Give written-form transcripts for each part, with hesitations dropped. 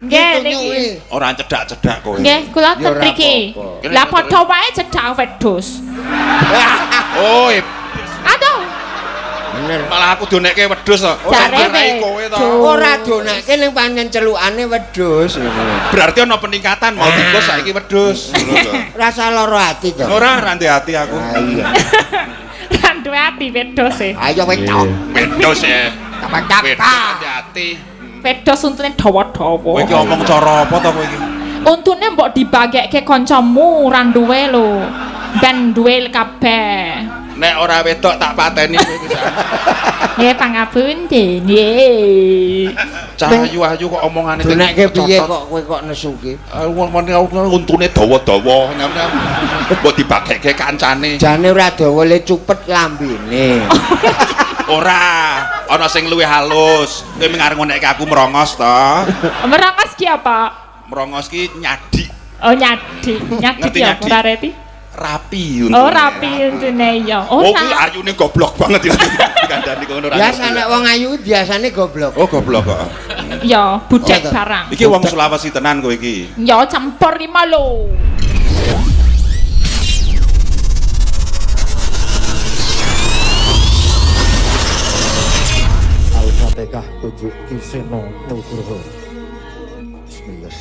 Nggih niki. Ora cedak-cedak kowe. Nggih, kula Ya ten ora mriki. apa-apa. Lah padha wae cedak wedhus. Oh, Aduh, Bener. malah aku donekke wedhus to. Jare Ora kowe to. wedhus. Ora donake ning pancen celukane wedhus. Berarti ana peningkatan mau tikus saiki wedhus. Ngono lho. Rasa lara ati to. Ora ora ndek ati aku. Ah, iya. Ra duwe ati wedhus e. Ayo wedok. Wedhus ya. Tapak-tapak. Wedhus ndek ati. Wedhus untune dawa-dawa. Kowe iki omong cara apa to kowe iki? Untune mbok dibagekke kancamu ra duwe lho. Ben duwe kabeh. Nek ora wedok tak pateni kowe iki. Nggih pangapunten. Nggih. Cah ayu-ayu kok omongane Donekke piye kok kowe kok nesu ki? Untune dawa-dawa. Mbok dibagekke kancane. Jane ora dawa le cupet lambene. Ora, ana sing luwih halus. Kowe mung arep ngonekke aku merongos to. Merongos ki apa? Merongos ki nyadik Oh nyadik. Nyadik Ngerti ki apa nyadik? ora reti? Rapi untune. Oh rapi untune ya. Oh, Ora. kuwi ayune goblok banget ya. Dikandani kono ora. Biasa nek wong ayu biasane goblok. Oh, goblok kok. Ya, budek Oh, barang. Iki wong Sulawesi tenan kowe iki. Ya campur ki mau lho. Al-Fatihah tujuh Kiseno Nugroho. Bismillah.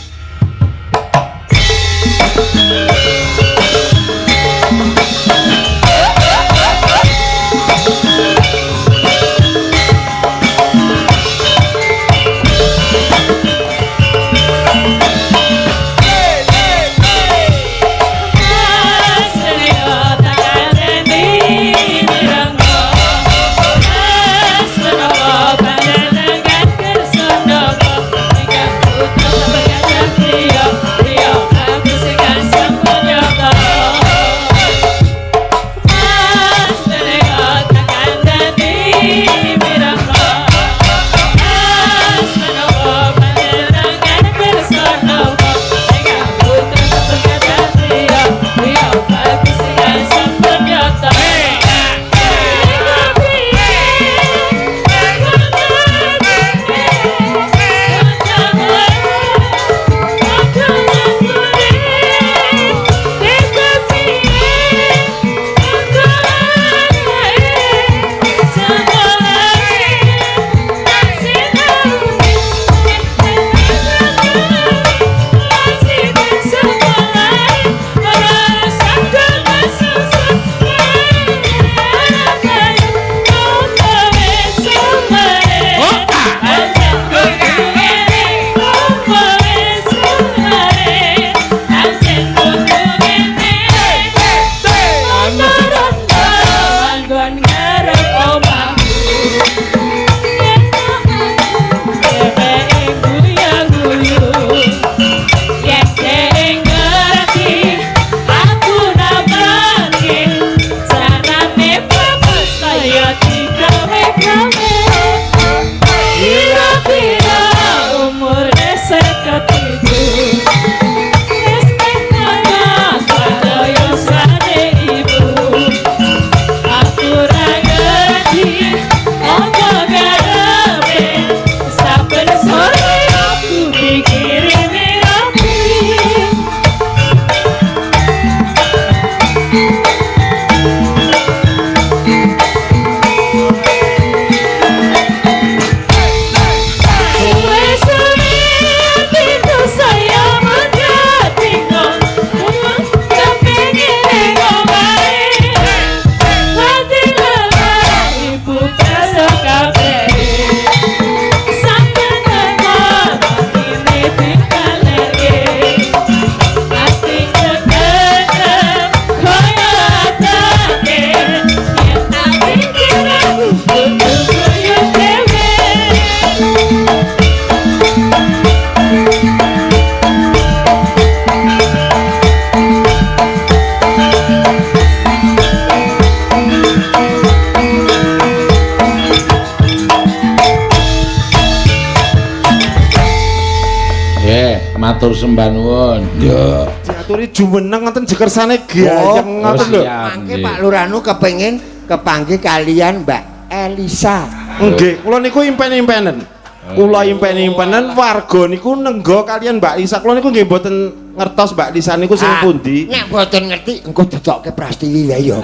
Matur sembah nuwun. Ya. Diaturi jumeneng ngoten jekersane gayeng ngoten lho. Mangke Pak Lurahnu kepengin kepanggih kalian Mbak Elisa. Nggih, kula niku impen-impenen. Kula impen-impenen warga niku nenggo kalian Mbak Lisa. Kula niku nggih mboten ngertos Mbak Lisa niku sing pundi. Nek mboten ngerti engko ditokke Prastiwi wae ya.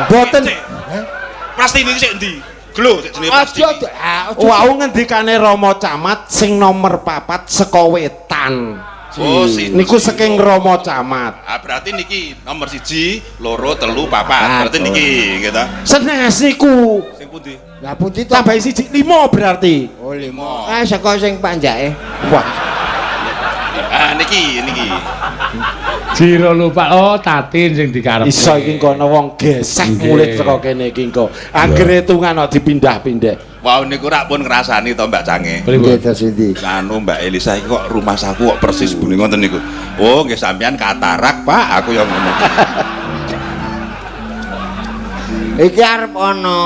Mboten. Prastiwi iki sik endi? Glo sik jenenge Prastiwi. Wau ngendikane Rama Camat sing nomor 4 saka wetan. Oh, si niku saking Rama Camat. Ah, berarti niki nomor 1, 2, 3, 4. Berarti niki nggih ta. Senes niku. Sing pundi? Lah pundi to? Tambahi 1 5 berarti. Oh, 5. Ah, saka sing panjake. Wah. Ah, niki niki. Jiro lupa. Oh, Tatin sing dikarepe. Iso iki kono wong gesek mulih saka kene iki engko. Anggere hitungan kok dipindah-pindah. Wau niku rak pun ngrasani to Mbak Cange. Nggih to sindi. Anu Mbak Elisa iki kok rumah saku kok persis bune ngoten niku. Oh, nggih sampean katarak, Pak. Aku ya ngono. Iki arep ana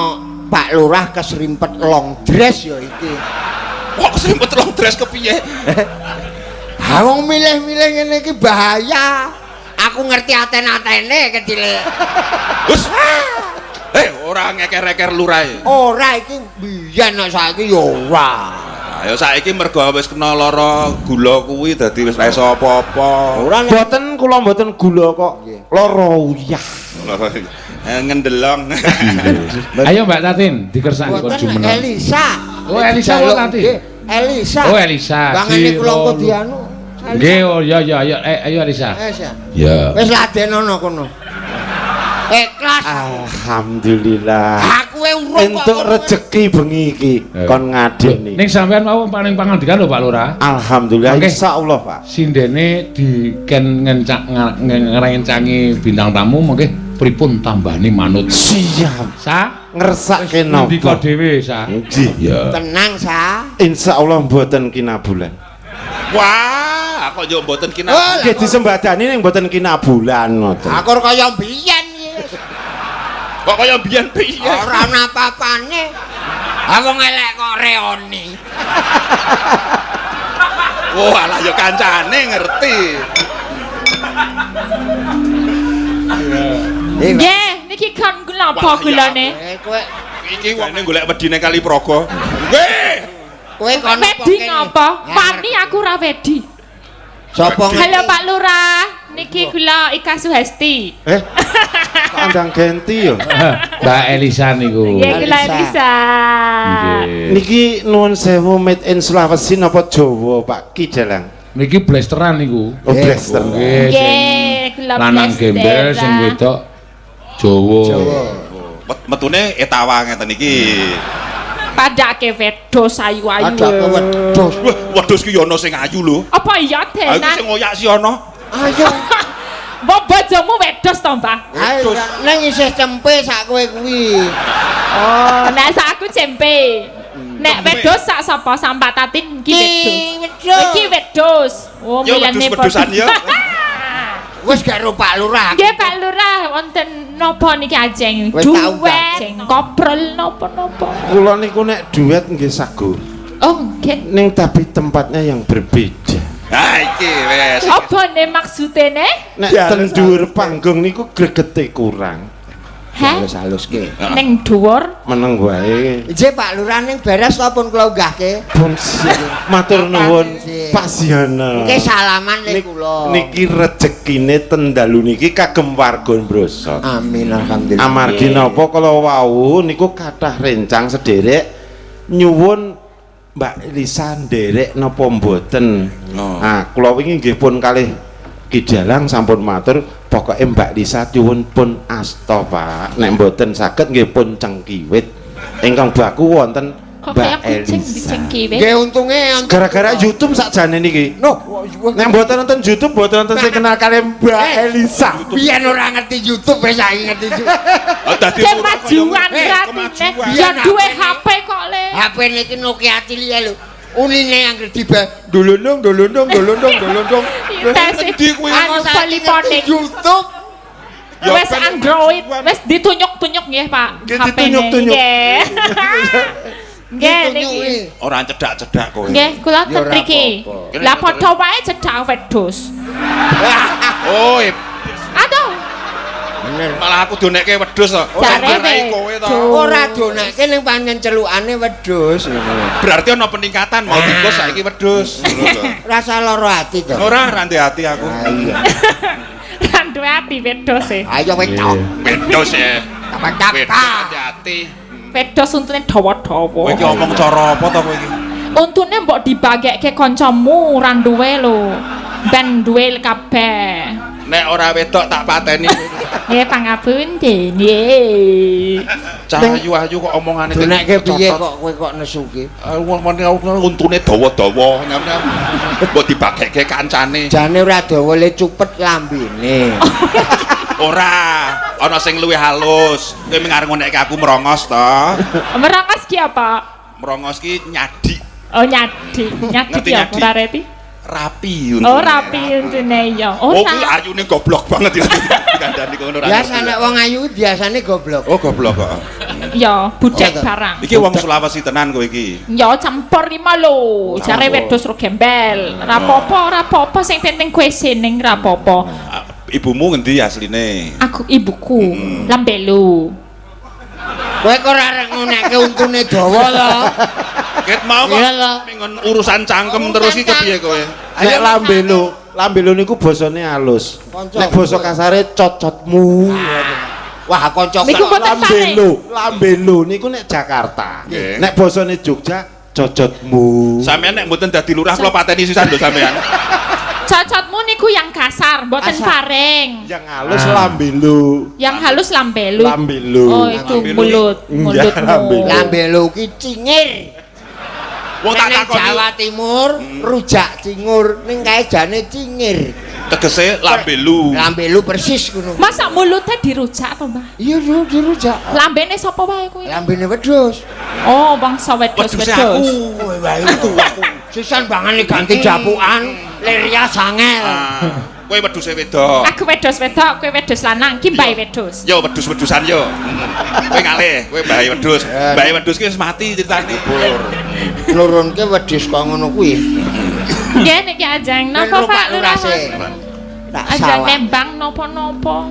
Pak Lurah keserimpet long dress ya iki. Kok keserimpet long dress kepiye? Ha wong milih-milih ngene iki bahaya. Aku ngerti aten-atene kecile. Wis. Ora ngeker-eker lurahe. Ora iki biyen nek saiki ya ora. Ya saiki mergo wis kena lara gula kuwi dadi wis ra iso apa-apa. Ora mboten kula mboten gula kok. Lara uyah. Ngendelong. Ayo Mbak Tatin dikersake kon jumeneng. Elisa. Oh Elisa kok Tatin. Elisa. Oh Elisa. Bangane kula engko dianu. Nggih, oh ya ya ayo ayo Elisa. Elisa. Ya. Wis ladenono kono. Ikhlas. Alhamdulillah. Aku e urung entuk rejeki bengi iki kon ngadeni. Ning sampean mau paling pangandikan lho Pak Lurah. Alhamdulillah insyaallah Pak. Sindene diken ngencak ngrencangi bintang tamu mengke pripun tambahane manut. Siap. Sa ngersake napa? Ngendika dhewe sa. Nggih. Ya. Tenang sa. Insyaallah mboten kinabulan. Wah, kok yo mboten kinabulan. Nggih disembadani ning mboten kinabulan ngoten. Aku kaya mbiyen. Kok kaya mbiyen piye? Ora ana apa-apane. Ha wong elek kok reoni. Oh, alah ya kancane ngerti. Nggih, niki kon napa gulane? Kowe iki wong golek wedine kali Praga. Nggih. Kowe kon wedi ngapa? Wani aku ora wedi. Sapa? Halo Pak Lurah, niki kula Ika Suhesti. Kok andang genti yo. Mbak Elisa niku. Nggih, kula Elisa. Niki nuwun sewu made in Sulawesi napa Jawa Pak Ki Dalang? Niki blasteran niku. Oh, blaster. Nggih, kula lanang gembel sing wedok Jawa. Jawa. Metune etawa ngeten iki. Padake wedhus ayu-ayu. Padake wedhus. Wah, wedhus ki yo ana sing ayu lho. Apa iya tenan? Aku sing ngoyak si ana. Ayo. Mbok bojomu wedhus to, Mbah? Wedhus. Nang isih cempe sak kowe kuwi. Oh, nek sak aku cempe. Nek wedhus sak sapa? Sak Mbak Tatin iki wedhus. Iki wedhus. Oh, milane wedhusan ya. Wis gak ro Pak Lurah. Nggih Pak Lurah, wonten napa niki ajeng? Duet, koprol napa-napa. Kula niku nek duet nggih sago. Oh, nggih. Ning tapi tempatnya yang berbeda. Ha iki wis. Apa ne maksude ne? Nek ten dhuwur panggung niku gregete kurang. Heh? Halus-haluske. Ning dhuwur meneng wae. Nggih Pak Lurah ning beres to pun kula unggahke. Pun matur nuwun Pak Siana. Nggih salaman le kula. Niki rejekine ten dalu niki kagem warga Brosot. Amin alhamdulillah. Amargi napa kala wau niku kathah rencang sederek nyuwun Mbak Elisa nderek napa mboten. Nah, kula wingi nggih pun kalih Ki Dalang sampun matur pokoke Mbak Lisa nyuwun pun asta Pak. Nek mboten saged nggih pun cengkiwit. Ingkang baku wonten Mbak Elisa. Nggih untunge gara-gara YouTube sakjane niki. Noh, nek mboten nonton YouTube mboten nonton sing kenal kalih Mbak Elisa. Biyen ora ngerti YouTube wis saiki ngerti YouTube. Kemajuan ratine. Ya duwe HP kok le. HP niki Nokia cilik lho. Unine anggere diba dolondong dolondong dolondong dolondong. Endi kuwi anu poliponik YouTube. Wis Android, wis ditunyuk-tunyuk nggih Pak. Nggih ditunyuk-tunyuk. Nggih niki. Ora cedak-cedak kowe. Nggih, kula ten mriki. Lah padha wae cedak wedhus. Oh. Aduh. bener. Malah aku donekke wedhus to. Jare kowe to. Ora donekke ning pancen celukane wedhus. Berarti ana peningkatan mau tikus saiki wedhus. Ngono lho. Rasa lara ati to. Ora ra ndek ati aku. Iya. Ra duwe ati wedhus e. Ayo wedok. Wedhus e. Wedhus ati. Wedhus untune dawa-dawa. Kowe iki omong cara apa to kowe iki? Untune mbok dibagekke kancamu ra duwe lho. Ben duwe kabeh. Nek ora wedok tak pateni. Nggih pangapunten. Nggih. Cah ayu-ayu kok omongane donekke piye kok kowe kok nesu ki? Untune dawa-dawa nyam-nyam. Mbok dibagekke kancane. Jane ora dawa le cupet lambene. Ora, ana sing luwih halus. Kowe mung arep ngonekke aku merongos to. Merongos ki apa? Merongos ki nyadik. Oh nyadik. Nyadik ki apa ora reti? Rapi untune. Oh rapi untune ya. Oh kuwi ayune goblok banget ya. Dikandani kono ora. Biasa nek wong ayu biasane goblok. Oh goblok kok. Ya, budek barang. Iki wong Sulawesi tenan kowe iki. Ya campur iki mah lho. Jare wedhus ro gembel. Ora apa-apa, ora apa-apa sing penting kowe seneng ora apa-apa. Ibumu ngendi asline? Aku ibuku Lambelu. Kowe kok ora arep ngonekke untune dawa to? Ket mau kok pengen urusan cangkem terus iki kepiye kowe? Nek lambelu, lambelu niku basane halus. Nek basa kasare cocotmu. Wah, kanca lambelu, lambelu niku nek Jakarta. Nek basane Jogja cocotmu. Sampeyan nek mboten dadi lurah kula pateni sisan lho sampeyan. Cocotmu niku yang kasar, mboten paring. Yang halus lambelu. Yang halus lambelu. Lambelu. Oh, itu mulut, mulutmu. Lambelu ki cingir. Wong tak takoni Jawa Timur, rujak cingur ning kae jane cingir. Tegese lambelu. Lambelu persis ngono. Masa mulutnya dirujak to, Mbah? Iya, dirujak. Lambene sapa wae kuwi? Lambene wedhus. Oh, bangsa wedhus-wedhus. Aku. Aku. Sisan bangane ganti japukan, lir sangel. Kowe wedhuse wedok. Aku wedhus wedok, kowe wedhus lanang, ki mbahe wedhus. Yo wedhus-wedhusan yo. Kowe ngalih, kowe mbahe wedhus. Mbahe wedhus ki wis mati critane. Nurunke wedhus kok ngono kuwi. Nggih niki ajeng napa Pak Lurah? Ajeng nembang napa-napa.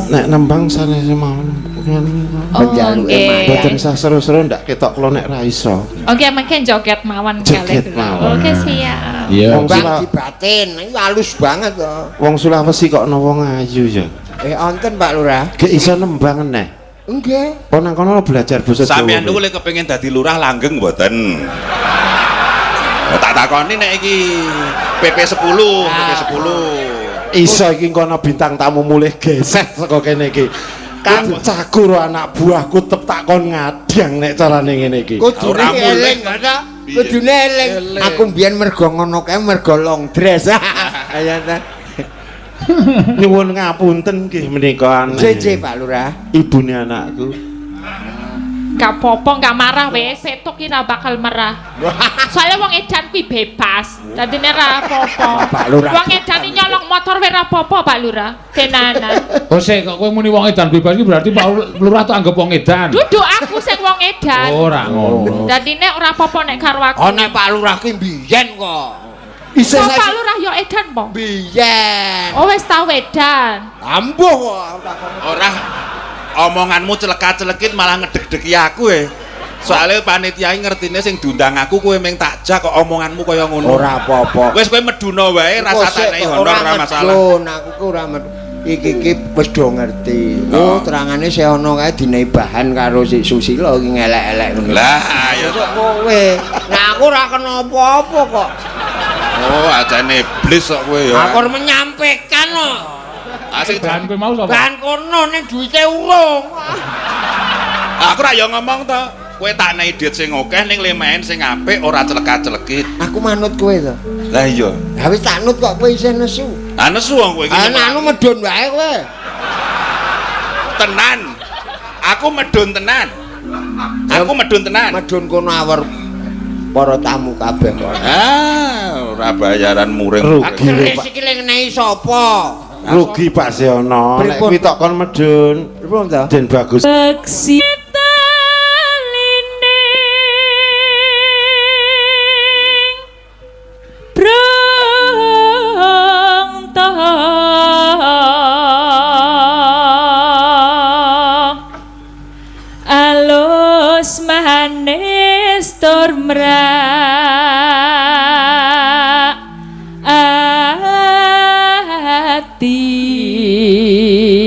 Nek nembang sanes mawon. Penjaluke mboten sah seru-seru ndak ketok kula nek ra iso. Oke, mangke joget mawon kalih. Oke, siap. Iya. Wong dibatin, iki halus banget to. Wong Sulawesi kok ana wong ayu ya. Wonten Pak Lurah. Gek iso nembang neh. Nggih. Apa nang kono belajar basa Jawa. Sampeyan niku lek kepengin dadi lurah langgeng mboten? Tak takoni nek iki PP10, PP10. Iso iki kono bintang tamu mulih geseh saka kene iki. Kancaku ro anak buahku tetep tak kon ngadang nek carane ngene iki. Kudune eling ta? Kudune eling. Aku mbiyen mergo ngono kae mergo long dress. Ayo ta. Nyuwun ngapunten nggih menika aneh. Jeje Pak Lurah. Ibune anakku. Gak apa-apa, gak marah wis, setok ki ra bakal marah. Soale wong edan kuwi bebas. Dadine ra apa-apa. Pak Lurah. Wong edan iki nyolong motor wae ra apa-apa, Pak Lurah. Tenanan. Oh sik kok kowe muni wong edan bebas iki berarti Pak Lurah tuh anggap wong edan. Duduk aku sing wong edan. Ora ngono. Dadine ora apa-apa nek karo aku. Oh nek Pak Lurah ki mbiyen kok. Isih Pak Lurah ya edan po? Biyen. Oh wis tau edan. Ambuh kok. Ora omonganmu celeka-celekit malah ngedeg-degi aku e. Soale panitia ngertine sing diundang aku kowe mung takjak kok omonganmu kaya ngono. Ora apa-apa. Wis kowe meduna wae rasa tanehi honor ora masalah. Aku ku ora iki iki wis do ngerti. Oh, terangane sing ana kae dinehi bahan karo si Susila iki ngelek-elek ngono. Lah, ya kowe. Nah aku ora kena apa-apa kok. Oh, ajane iblis kok kowe ya. Aku menyampaikan kok. Asik bahan kowe mau sapa? Bahan kono ning duwite urung. Aku ora ya ngomong to. Kowe tak nehi duit sing akeh ning lemaen sing apik ora celeka-celekit. Aku manut kowe to. Lah iya. Lah wis tak nut kok kowe isih nesu. Ah nesu wong kowe iki. Ah anu medun wae kowe. Tenan. Aku medun tenan. Aku medun tenan. Medun kono awor para tamu kabeh kok. Ah, ora bayaran muring. Rugi lho, Pak. Iki lek ngenehi sapa? Rugi Pak Seono. Nek kuwi tok kon medun. Pripun to? Den bagus. Beksi tur mrak ati.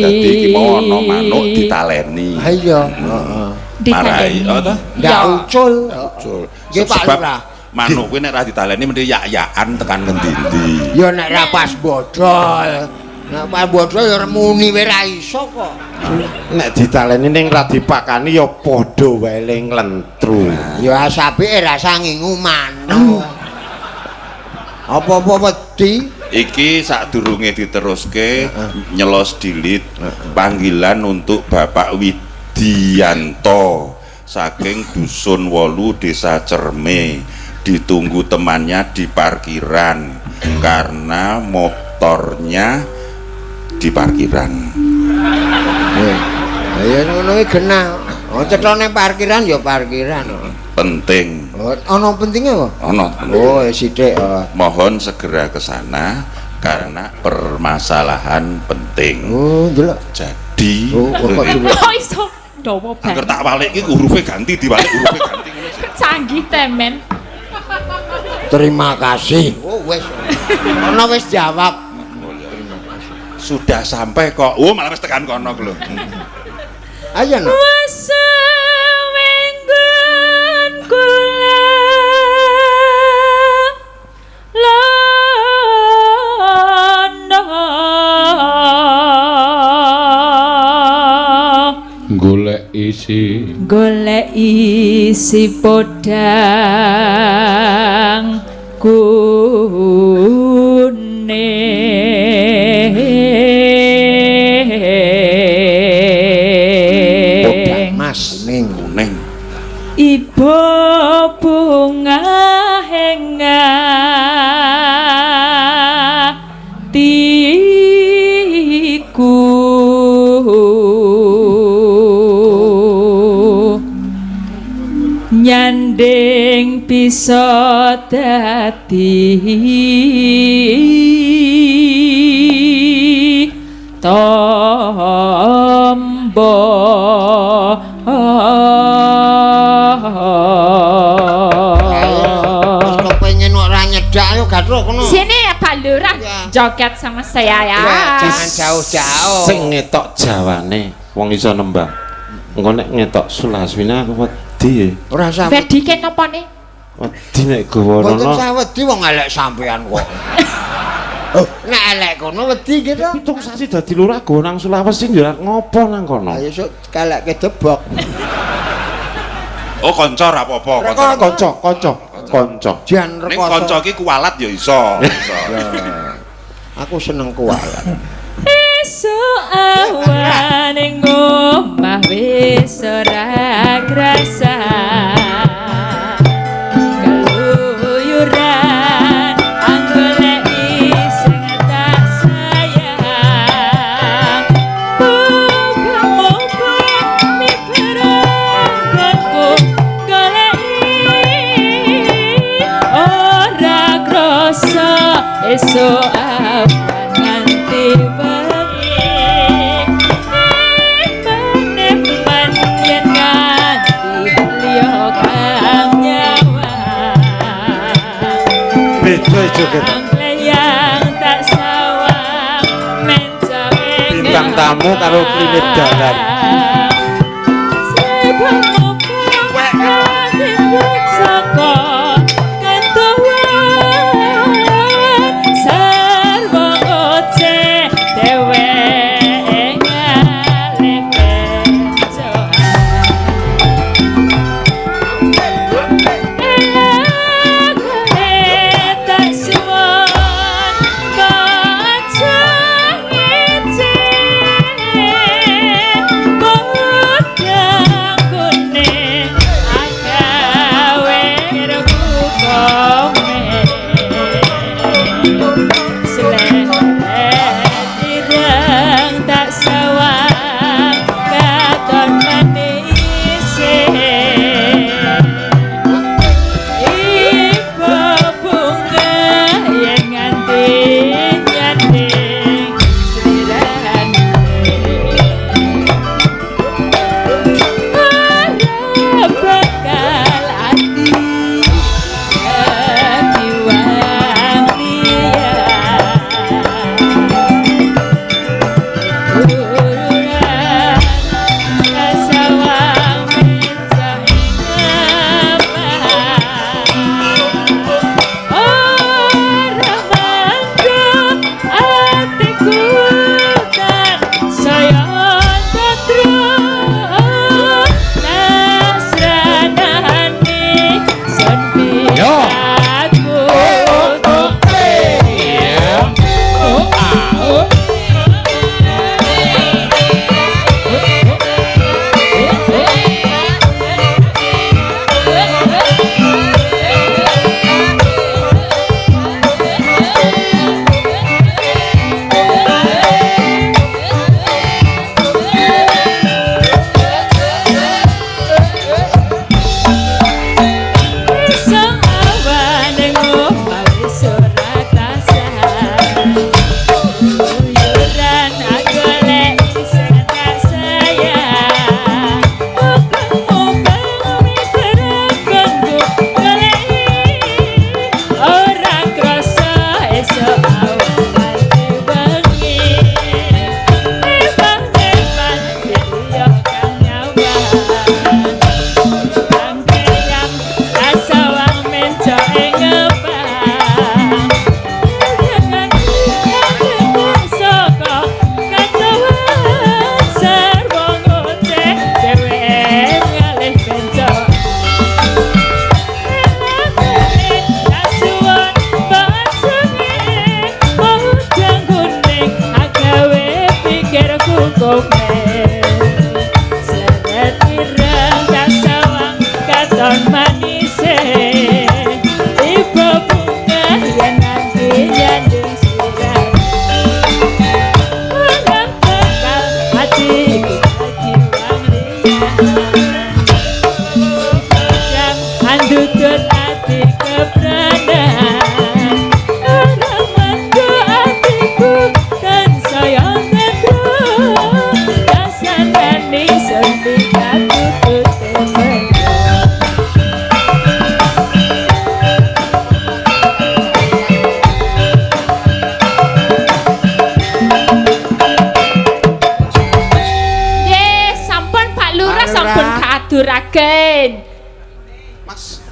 Dadi iki mau ana manuk ditaleni. Ha iya, heeh. Marai, oh ta? Ndak ucul. Ucul. Nggih Pak Lurah. Manuk kuwi nek ra ditaleni mesti yak-yakan tekan ngendi-endi. Ya nek ra pas bodol. Nek pas bodol ya muni wae ra iso kok. Nek ditaleni ning ra dipakani ya padha wae le nglentru. Ya asabe rasa ngingu manuk. Apa-apa wedi. Iki sadurunge diteruske nyelos dilit panggilan untuk Bapak Widianto saking Dusun Wolu Desa Cerme, ditunggu temannya di parkiran karena motornya di parkiran. Ya ngono iki genah. Oh cetone parkiran ya parkiran. Penting. Oh, ana pentinge apa? Ana. Oh, sithik. Mohon segera ke sana karena permasalahan penting. Oh, ndelok. Jadi oh, kok kok iso dawa banget. Angger tak balik iki hurufe ganti, dibalik hurufe ganti ngono. Canggih temen. Terima kasih. Oh, wis. Ana wis jawab. Terima kasih. Sudah sampai kok. Oh, malah wis tekan kono ku lho. Ayo no. Golek isi, golek isi podang kuning. Podang mas kuning, kuning. Ibu bunga henga tiku nyanding bisa dadi tombo. Wis kepengin ora nyedak yo gathuk kono. Sini ya Pak Lurah, joget sama saya ya. Jangan jauh-jauh. Sing ngetok jawane wong iso nembang. Engko nek ngetok Sulaswina aku wedi. Ora usah. Wedi ke napa ne? Wedi nek gawa rono. Mboten usah wedi wong elek sampean kok. Oh, nek elek kono wedi gitu. 7 sasi dadi lurah go nang Sulawesi yo ngopo nang kono? Ayo sok kalekke debok. Oh, kanca ora apa-apa, kanca. Kanca, kanca. Jan rekoso. Ning kanca iki kualat ya iso, iso. Aku seneng kualat. Esuk awan ning omah wis ora krasa. Keluyuran anggoleki sing tak sayang. Muga-muga mibranggonku goleki ora krasa esuk awan nganti bengi. Eman-eman yen nganti liya kang nyawang. Beda joget. Yang tak sawang mencawe Bintang tamu karo klinit dalan. Ora bakal ati.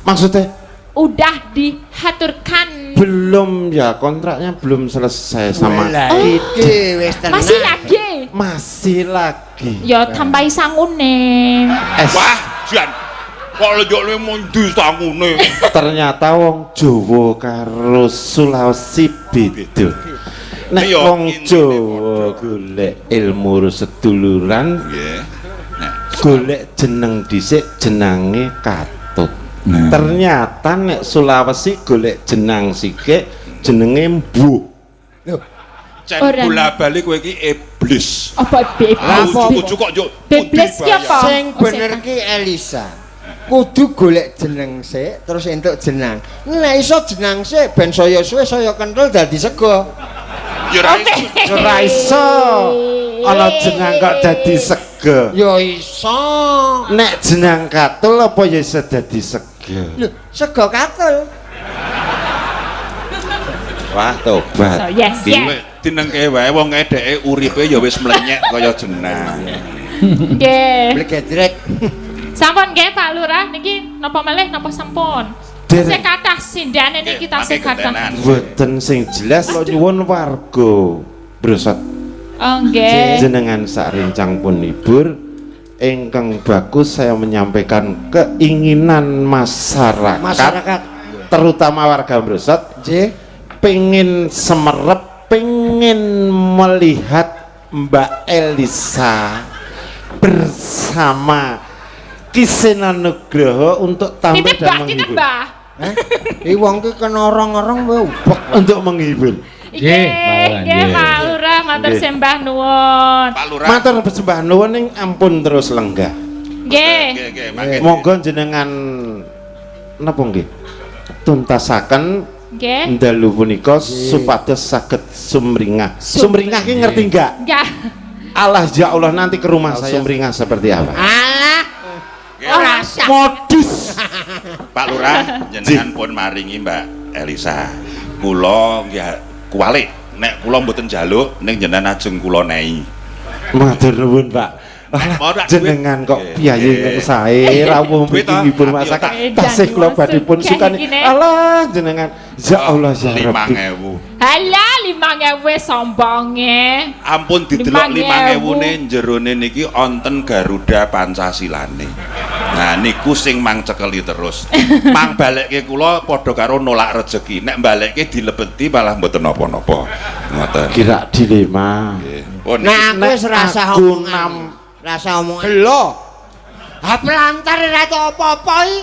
Maksudnya Udah dihaturkan. Belum ya, kontraknya belum selesai sama Lah iki wis tenan. Masih lagi. Masih lagi. Ya tambahi sangune. Es, Wah, jan. Kok lejokne mundi sangune. Ternyata wong Jawa karo Sulawesi beda. Nek Iya, wong intine Jawa golek ilmu seduluran, Nggih. Nek golek jeneng dhisik, jenange katut. Nah. Ternyata nek Sulawesi golek jenang sithik, jenenge mbuh. Cen Ora. bola-bali kowe iki iblis. Apa bebas? Lah ujug-ujug kok yo Bebas ki apa? Sing Oh, bener setan. ki Elisa. Kudu golek jeneng sik terus entuk jenang. Nek iso jenang sik ben saya suwe saya kental dadi sego. Ya ora Oke. iso. Ora iso. Ana jenang kok dadi sega. Ya iso. Nek jenang katul apa ya iso dadi sega? Lho, sego katul. Wah, tobat. So, yes, yes. Kowe dinengke wae wong dheke uripe ya wis mlenyek kaya jenang. Nggih. Blegedrek. Sampun nggih Pak Lurah niki napa malih napa sampun? Dereng. Sing kathah sindane niki tasih kathah. Mboten, sing jelas lo nyuwun warga Brosot, Oh nggih. jenengan sak rencang pun hibur ingkang bagus, saya menyampaikan keinginan masyarakat, Masyarakat. Terutama warga Brosot, Nggih. Pengen semerep, pengen melihat Mbak Elisa bersama Ki Seno Nugroho untuk tampil Titip dan Mbah, titip menghibur. Mbah. Hah? Iki wong ki kena orong-orong wae ubek. Untuk menghibur. Nggih, Pak Lurah, Nggih, nggih. Pak Lurah, matur Nggih. sembah nuwun. Pak Lurah. Matur sembah nuwun ning ampun terus lenggah. Nggih. Nggih, nggih, mangke. Monggo jenengan napa nggih? Tuntasaken Nggih. dalu punika supados saged sumringah. Sumringah ki ngerti enggak? Nggih. Allah ya Allah, nanti ke rumah saya sumringah seperti apa? Alah, ora sah. Modus. Pak Lurah, jenengan pun maringi Mbak Elisa. Kula nggih kuwalik nek kula mboten njaluk ning jenengan ajeng kula nei. Matur nuwun, Pak. Alah, Mau tak jenengan kok duit? piyayi ingkang sae rawuh Duit mriki toh? ngibur Tapi masyarakat. otak. Tasih kula badhe pun Sugih sukani. iki, Nek. Alah jenengan. Ya Allah ya Rabbi. 5000. Halah 5000 sombonge. Ampun didelok 5.000. 5000-ne, jerone niki onten Garuda Pancasilane. Nah niku sing mang cekeli terus. Mang balekke kula padha karo nolak rejeki. Nek balekke dilebeti malah mboten napa-napa. Ngoten. Kira dilema. Nggih. Pun Nah, aku Nek wis rasa aku omongan. Rasa omongan. Gelo. Ha pelantar ora tau apa-apa iki.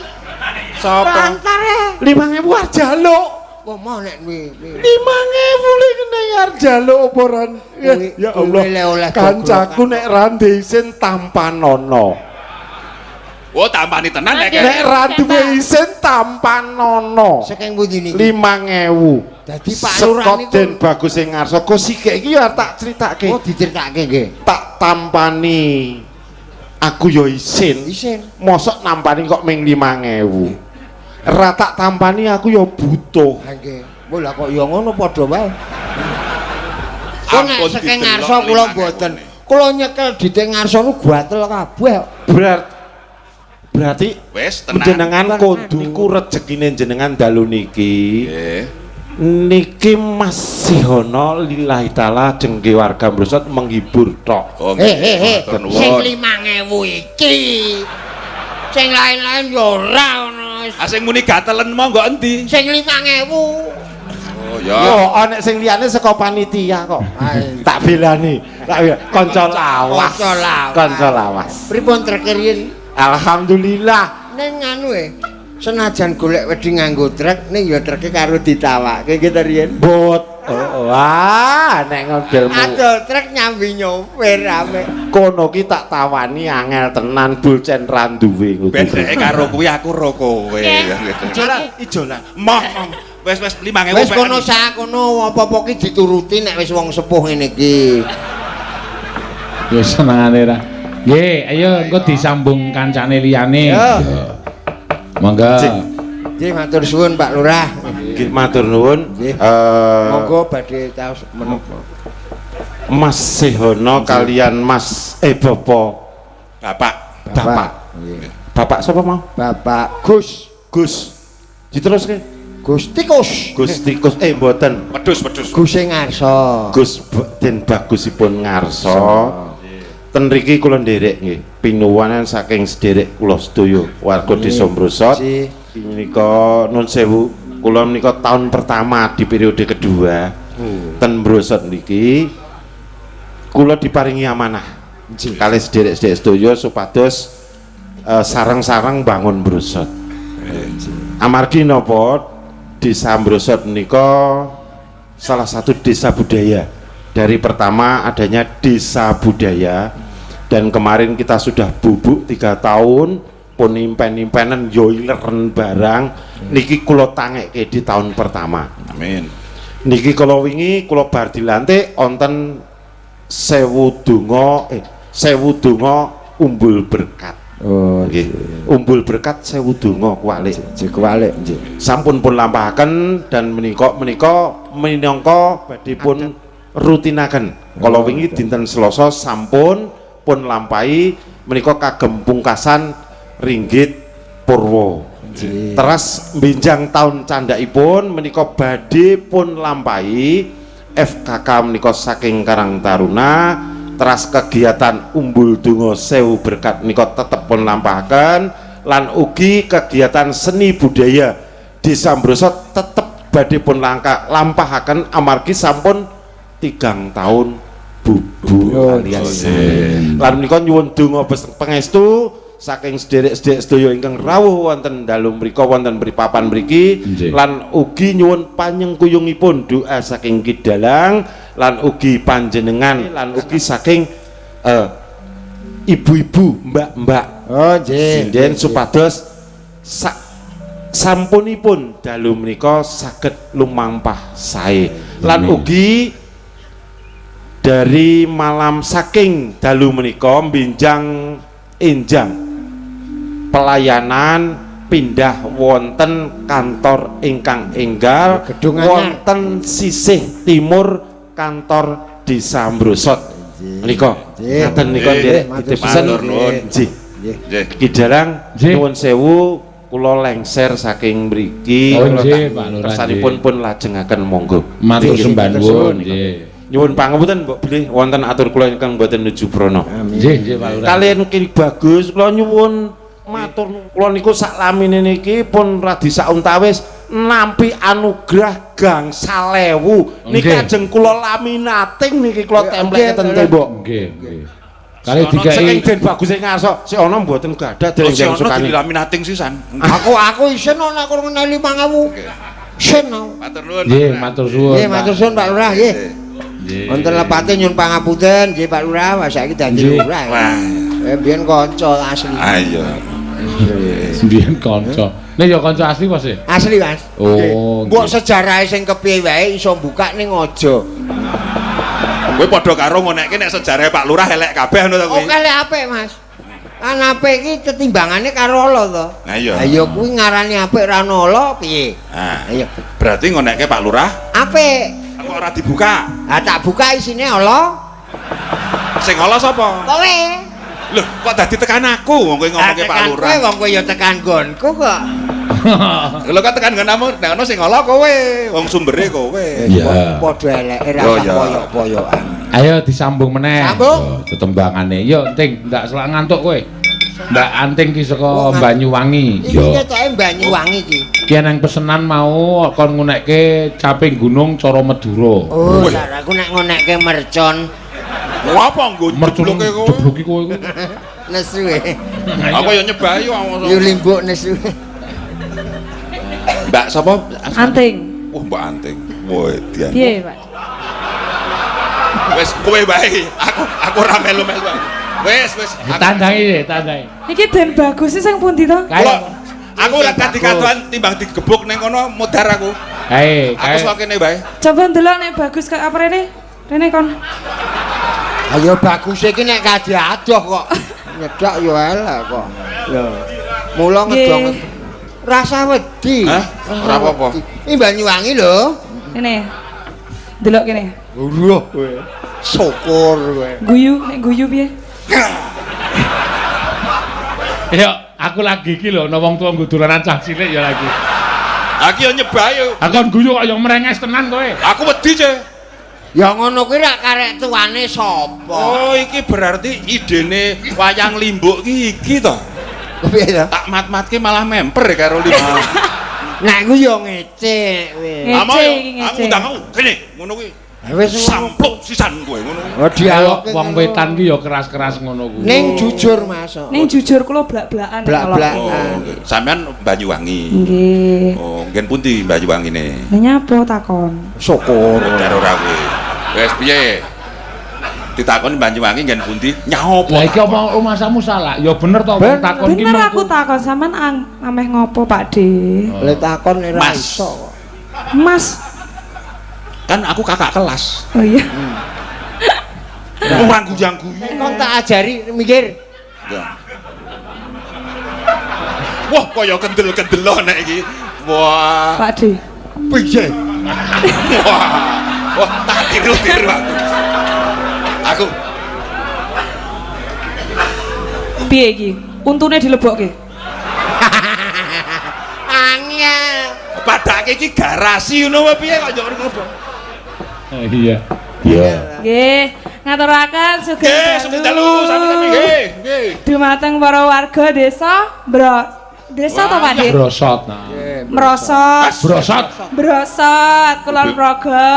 Sapa? Pelantar e. 5000 arep jaluk. Wah, mau nek kuwi. 5000 le kene arep jaluk apa ora? Ya, Kuwi- ya kuwi Allah. le oleh Kancaku goglokan. nek ra isin tampanono. Oh, tampani tenan nek. Nggih. Nek ra duwe isin tampanono. Saking pundi niki? 5000. Dadi Pak Lurah Saka niku Den Bagus sing ngarsa kok sikik iki ya tak critake. Oh, diceritake nggih. Tak tampani. Aku ya isin. Isin. Mosok nampani kok ming 5000. Ra tak tampani aku ya butuh. Ha nggih. Mbok lah kok ya ngono padha wae. Kok nek Ampun saking didelok ngarsa kula 5.000 mboten. ne. Kula nyekel dite ngarsa nu gatel kabeh. Berarti Wis tenang. jenengan kudu niku rejekine jenengan dalu niki. Nggih. Niki masih ana lillahi taala jengke warga Mbrosot menghibur tok. Oh, Eh eh eh. Matur Sing nuwun. 5000 iki. Sing lain-lain ya ora ono. Ah sing muni gatelen monggo endi? Sing 5000. Oh ya. Yo ana sing liyane saka panitia kok. Ayo. Tak belani, tak belani. Kanca lawas. Kanca lawas. Kanca lawas. Pripun trek riyin? Alhamdulillah. Ning anu e. Senajan golek wedi nganggo truk ning ya treke karo ditawake gitu riyen. Bot. Oh, wah, nek ngodelmu. Adol truk nyambi nyopir ame. Kono ki tak tawani angel tenan bulcen ra duwe ngono. Ben dheke karo kuwi aku ro kowe. Nggih. Ijolan, ijolan. Moh, moh. Wis wis 5000. Wis kono sak kono apa-apa ki dituruti nek wis wong sepuh ngene iki. Ya senengane ra. Nggih, ayo engko disambung kancane liyane. Yo. Monggo. Nggih matur suwun Pak Lurah. Nggih matur nuwun. Nggih. Monggo badhe taos menapa. Mas Sehono kalian Mas Bapak Bapak. Bapak. Nggih. Bapak sapa mau? Bapak Gus. Gus. Diteruske. Gus Tikus. Gus Tikus mboten. Wedhus, wedhus. Gus Ngarsa. Gus Den Bagusipun Ngarsa. Ten mriki kula nderek nggih pinuwunan saking sederek kula sedaya warga Desa Mrosot. Menika nun sewu, kula menika tahun pertama di periode kedua. Ten Mrosot niki kula diparingi amanah kalih sederek-sederek sedaya supados sareng-sareng bangun Mrosot. Amargi napa Desa Mrosot menika salah satu desa budaya. Dari pertama adanya desa budaya, dan kemarin kita sudah bubuk 3 tahun pun impen-impenen yo ileren barang niki kula tangekke di tahun pertama. Amin. Niki kala wingi kula bar dilantik wonten 1000 donga 1000 donga umbul berkat. Oh nggih. Umbul berkat 1000 donga kuwalik. Nggih kuwalik nggih. Sampun pun lampahaken dan menika minangka badhe pun rutinaken. Kala wingi dinten Selasa sampun pun lampahi menika kagem pungkasan ringgit purwa. Teras benjang taun candhakipun menika badhe pun lampahi FKK menika saking Karang Taruna. Teras kegiatan umbul donga 1000 berkat menika tetep pun lampahaken lan ugi kegiatan seni budaya Desa Mrosot tetep badhe pun lampahaken amargi sampun 3 tahun bubu alias. Lan menika nyuwun donga pangestu saking sederek-sederek sedaya ingkang rawuh wonten dalu mriku wonten papan mriki lan ugi nyuwun panyengkuyungipun doa saking Ki Dalang lan ugi panjenengan lan ugi saking ibu-ibu mbak-mbak. Oh nggih. Sinden supados sampunipun dalu menika saged lumampah sae. Lan ugi dari malam saking dalu menika benjang enjang pelayanan pindah wonten kantor ingkang enggal wonten sisih timur kantor Desa Mrosot menika. Ngaten nika nderek ditipesen. Nggih. Ki Dalang nuwun sewu kula lengser saking mriki. Kersanipun pun lajengaken monggo. Matur sembah nuwun. Nggih. Nyuwun pangapunten mbok bilih wonten atur kula ingkang mboten nuju prana. Nggih, nggih Pak Lurah. Kaliyan Ki Bagus kula nyuwun matur kula niku sak lamine niki pun radi sauntawis nampi anugerah gangsal ewu niki ajeng kula laminating niki kula templeke ten tembok. Nggih, nggih. Kali dikai saking Den Bagus sing ngarsa sik ana mboten gadah dereng sing sukani. Dilaminating sisan. Aku isin ana aku ngeneli 5000. Isin aku. Matur nuwun. Nggih, matur suwun. Nggih, matur suwun Pak Lurah nggih. Wonten lepate nyun pangapunten nggih Pak Lurah, wah saiki dadi lurah. Biyen kanca asli. Ah iya. Biyen kanca. Nek ya kanca asli apa sih? Asli, Mas. Oh. Mbok sejarahe sing kepiye wae iso mbukak ning aja. Kowe padha karo ngonekke nek sejarahe Pak Lurah elek kabeh ngono ta kuwi. Oke elek apik, Mas. Kan apik iki tetimbangane karo ala to. Lah iya. Ha ya kuwi ngarani apik ra ono ala piye? Ha iya. Berarti ngonekke Pak Lurah apik. Kok ora dibuka? Ha tak buka isine ala. Sing ala sapa? Kowe. Lho, kok dadi tekan aku wong kowe ngomongke Pak Lurah. Kowe wong kowe ya tekan nggonku kok. Lho kok tekan nggonmu, nek ono sing ala kowe, wong sumbere kowe. Iya. Padha eleke ra poyok-poyokan. Ayo disambung meneh. Sambung. Tetembangane. Yo, Ting, ndak selak ngantuk kowe. Mbak Anting ki saka Banyuwangi. Iki ketoke Banyuwangi iki. Ki nang pesenan mau kon ngunekke caping gunung cara Madura. Oh, aku nek ngunekke mercon. Apa nggo jebloke kowe? Jebloki kowe iku. Nesu e. Aku ya nyebahi kok. Yo limbuk nesu. Mbak sapa? Anting. Wah, Mbak Anting. Wah, dian. Piye, Pak? Wis kowe wae. Aku ora melu-melu. Wis, wis. Tandangi, tandangi. Iki Den Bagus sing pundi to? Aku ora kadi-kaduan timbang digebuk ning kono modar aku. Kae, aku sok kene wae. Coba ndelok nek bagus kok apa rene? Rene kon. Ayo bagus iki nek kadi adoh kok. Nyedak yo elek kok. Lho. Mula ngedong rasa wedi. Hah? Ora apa-apa. Iki Banyuwangi lho. Rene. Delok kene. Lho kowe. Syukur kowe. Guyu, nek guyu piye? Ya, aku lagi iki lho ana wong tuwa nggo dolanan cah cilik ya lagi. Aku yo nyebah yo. Aku kon guyu kok yo merenges tenan kowe. Aku wedi, Ce. Ya ngono kuwi rak karek tuane sapa? Oh, iki berarti idene wayang limbuk ki iki to. Piye to? Tak mat-matke malah memper karo limbuk. Nek iku yo ngece kowe. Amo Ngece yo, iki aku ngece. undang aku kene ngono kuwi. Wis ngono. Sampluk sisan kowe ngono. Oh dialog Wong wetan ki ya keras-keras ngono kuwi. Ning jujur Mas. Ning jujur kula blak-blakan nek Blak-blakan. Oh, nggih. Sampeyan Banyuwangi. Nggih. Oh, nggen pundi Banyuwangine? Lah nyapa takon? Syukur. Modar ora kowe. Wis piye? Ditakoni Banyuwangi nggen pundi? Nyaopo? Lah iki apa rumasamu salah? Ya bener to wong takon ki Bener mengku. aku takon sampean ameh ngopo Pak De? Le takon ora Mas. iso kok. Mas. Kan aku kakak kelas. Oh iya. Ora guyang-guyu. Nek kon tak ajari mikir. Ya. Wah, kaya kendel-kendel nek iki. Wah. Pak De. Piye? Wah. Wah, tak tiru-tiru aku. Aku Piye iki? Untune dilebokke. Angel. padake iki garasi ngono apa piye kok njok mlebu. Iya. Iya. Nggih, ngaturaken sugeng Nggih, sugeng dalu sami-sami nggih. Nggih. Dumateng para warga desa Bro. Desa to Pak De? Brosot nah. Merosot. Brosot. Brosot Kulon Progo.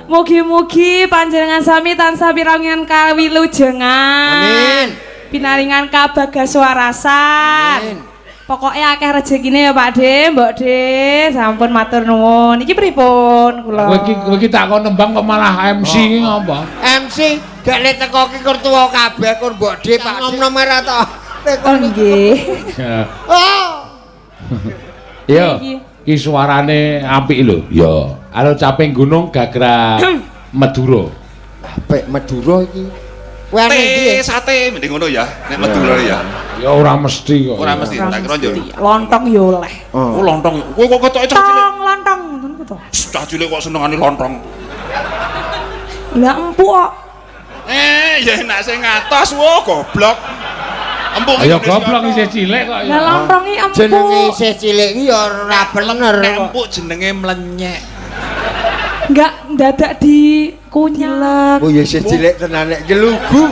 Mugi-mugi panjenengan sami tansah pirangan kawilujengan. Amin. Pinaringan kabagaswarasan. Amin. Pokoknya akeh rezekine ya Pak De, Mbok De. Sampun matur nuwun. Iki pripun kula? Kowe iki takon nembang kok malah MC iki ngopo? MC gak le teko ki kur tuwa kabeh kur mbok De Pak nom-nom ora to. Oh nggih. Ya. Oh. Iya. Iki. Iki suarane apik lho. Ya. Halo caping gunung gagra Madura. Apik Madura iki. Kowe arep ndi? Sate, sate mending ngono ya. Nek Madura ya. Ya ora mesti kok. Ora mesti, tak kira yo. Lontong yo oleh. Oh, lontong. Kowe kok ketoke cah cilik. Tong lontong ngono ku to. Cah cilik kok senengane lontong. Lah empuk kok. Eh, ya enak sing ngatos, wah goblok. Empuk Ayo goblok isih cilik kok. Lah lontong iki empuk. Jenenge isih cilik iki ya ora bener Nek kok. empuk jenenge mlenyek. Enggak ndadak dikunyah. Oh ya isih cilik tenan nek jelugu.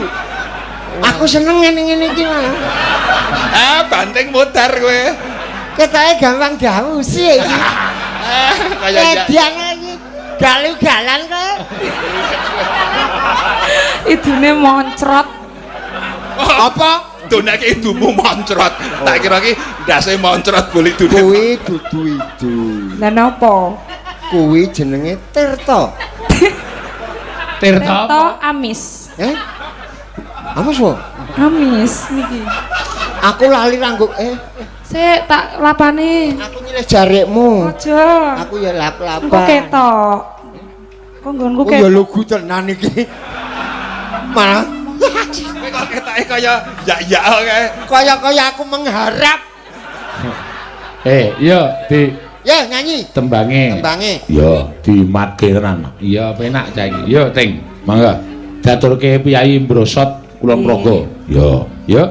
Aku seneng ngene-ngene iki Mas. Ah, banting modar kowe. Ketoke gampang diawusi iki. Ah, kaya ya. Edian iki galu-galan kowe. Idune moncrot. Apa? Donake idumu moncrot. Tak kira ki ndase moncrot boleh idune. Kuwi dudu idu. Lah napa? Kuwi jenenge Tirta. Tirta Tirta amis. Eh? Apa sih? Amis niki. Aku lali ranggo Sik tak lapane. Aku nyilih jarikmu. Aja. Aku ya lap-lapan. Engko ketok. Kok nggonku Oh ya ketok. lugu tenan iki. Malah Kowe kok ketoke kaya ya-ya kae. kaya-kaya aku mengharap. Iya di Ya nyanyi. tembange. Tembange. Iya, dimatke tenan. Iya, penak cah iki. Yo, Ting, mangga. Diaturke Piyayi Brosot Kulon Progo. Yo, yo.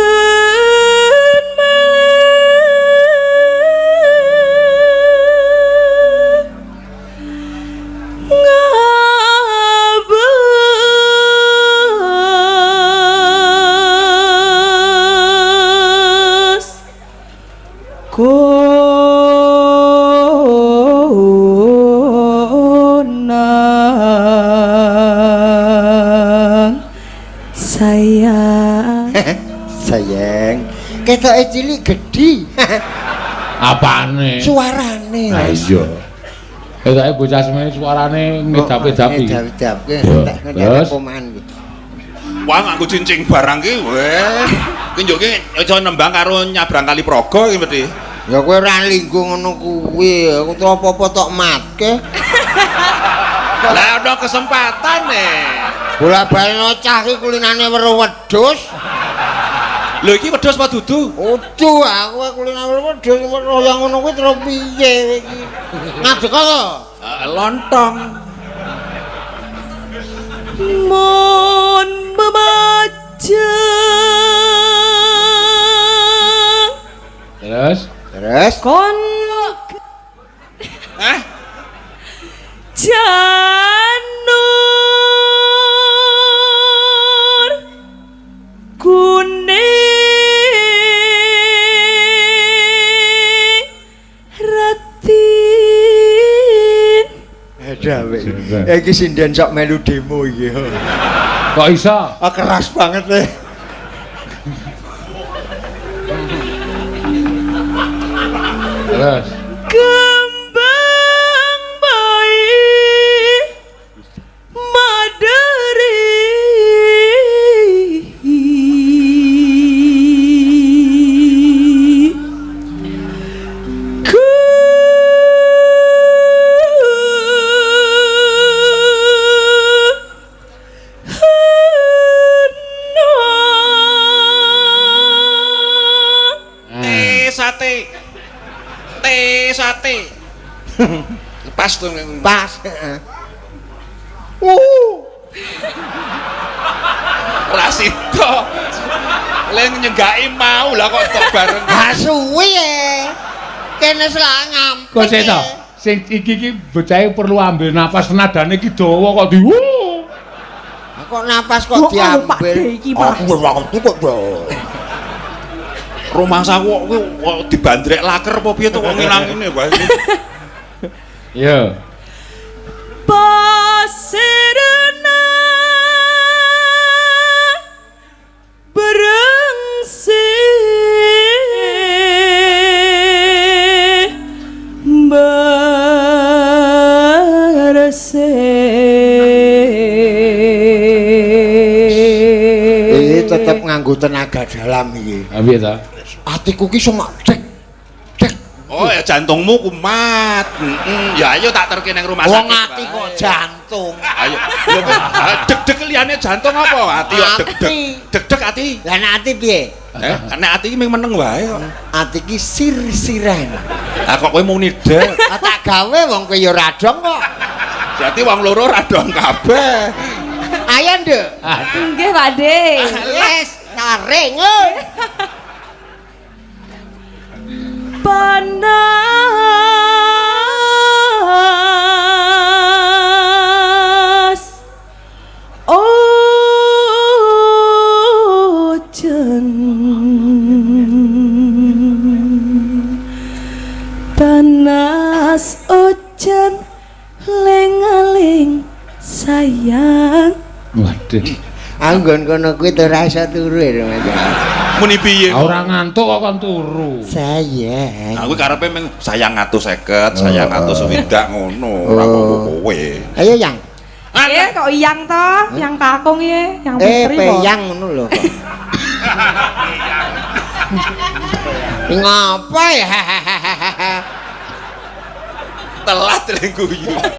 Saben malam ngabes konang sayang. Sayang, ketoke cilik gedhi. Apane? Suarane. Lah iya. Ketoke bocah semene suarane ngedap-edapi. Ngedap-edapke Ya, entek terus? poman iki. Wah, nganggo cincing barang ki, weh. Ki njuk ki iso nembang karo nyabrang kali Progo ki mesti. Ya kowe ora linggo ngono kuwi, aku tuh apa-apa tok matke. Lah ana kesempatan nih. Bola-bali cah iki kulinane weruh wedhus. Lho iki wedhus apa dudu? Udu aku kulinane weruh wedhus weruh yang ngono kuwi terus piye kowe iki? Ngadeg to. Lontong. Mon memajang Terus terus kon Hah? Janur kuning ratin. Dawe. Iki sinden sok melu demo iki. Kok iso? Ah, keras banget le. Terus kembang bayi madari. Sate. Sate. Pas tuh. Pas. Rasido. Le nyenggaki mau lah kok tok bareng. Ha suwi e. Kene selak ngampet. Kok sik to? Sing iki iki bocahe perlu ambil napas, nadane iki dawa kok di. Kok napas kok diambil. Aku waktu kok do. Rumangsa kok kok dibandrek laker apa piye to kok ngilang ngene wae. Iya. Pasirna berengse berse. Iki tetep nganggo tenaga dalam iki. Ha piye ta? Atiku ki semak dek dek. Oh ya jantungmu kumat. Ya ayo tak terke nang rumah sakit. Wong ati kok jantung. Ayo. Deg-deg liyane jantung apa? Ati kok deg-deg. Deg-deg ati. Lah nek ati piye? Nek ati iki mung meneng wae kok. Ati ki sir-siran. Lah kok kowe muni deg? Lah tak gawe wong kowe ya ora dong kok. Berarti wong loro ora dong kabeh. Ayo, Nduk. Nggih, Pak De. Yes, taring. Panas ojen panas ojen ling-ling sayang. Waduh, aku nggon kono kuwi ora iso turu lho Mas. Muni piye? Ora ngantuk kok kon turu. Sayang. Aku karepe meng sayang 150, sayang 160 ngono, ora kok kowe. Ayo yang. Kok yang to? Yang kakung ye, yang putri kok. Peyang ngono lho kok. Ngapa ya? Telat lek guyu.